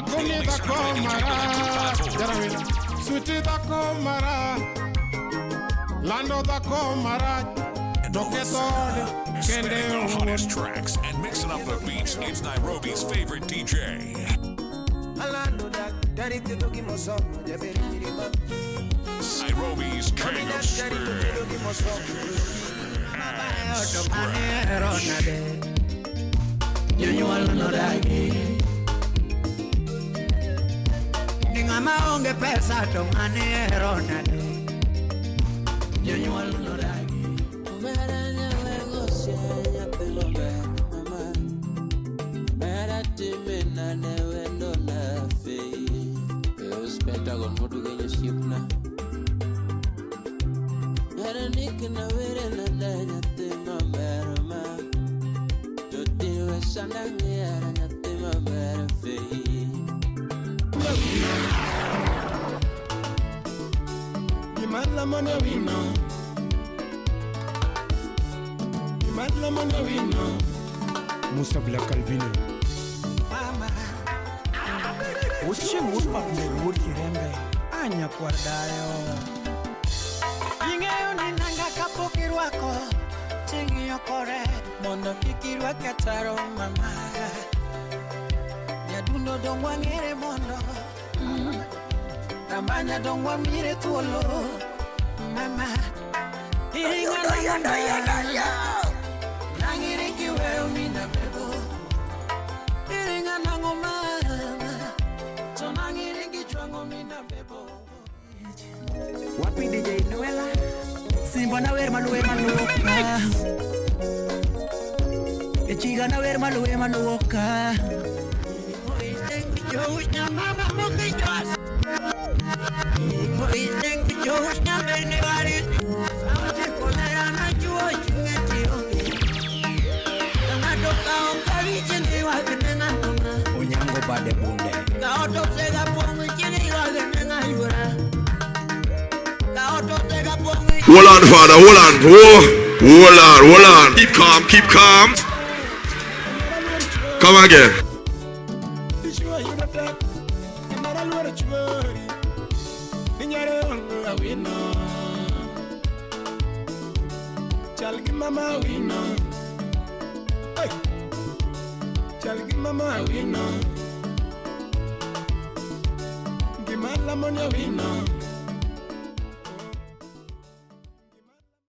Agoni dhako marach, jarawera, suti dhako marach, lando dhako marach, to ketho ode kende Spinning the owuon. Hottest tracks and mixing up the beats, it's Nairobi's favorite DJ. Alando daktari thiedho gimosomo jaber nyiri ma. Nairobi's king of Daktari to spin. Thiedho gimosomo. To manero nade jonyuol nodagi ni ng'ama onge pesa to ng'ane hero nade jonyuol nodagi. Omera nyawego sie nyathi maber mama. Mera time nade wendo na fei. Eus Pentagon modugenyo osiepna. Yara nik na were nade nyathi maber ma. To tiwe sanda ng'iera nyathi maber fei. Gima lamo ne wino. Gima lamo ne wino. Musa Black Calvino. Mama Ochieng' wuod Pabler wuod Kirembe anyakwar dayo. Ing'eyo ni nanga kapok irwako ting'iyo kore mondo kik irwak ataro mama. Nyadundo dong wang'ere mondo Rambanya dong wamire thuolo mama. Iringa nang'o nang'iri kiweyo mina bebo. Iringa nang'o mama to nang'iri gichwang'o mina bebo. Wapi DJ Noela? Simba na wer maluwe maluoka. Echiga na wer maluwe maluoka. Onyango bade bunde. Hold on, father, hold on. Whoa. Hold on, hold on. Keep calm, keep calm. Come again. Dichuo yudo tek, omera luoro chuori. Inyare onge awino. Chal gi mama awino. Hey. Chal gi mama awino. Gima lamo ni awino.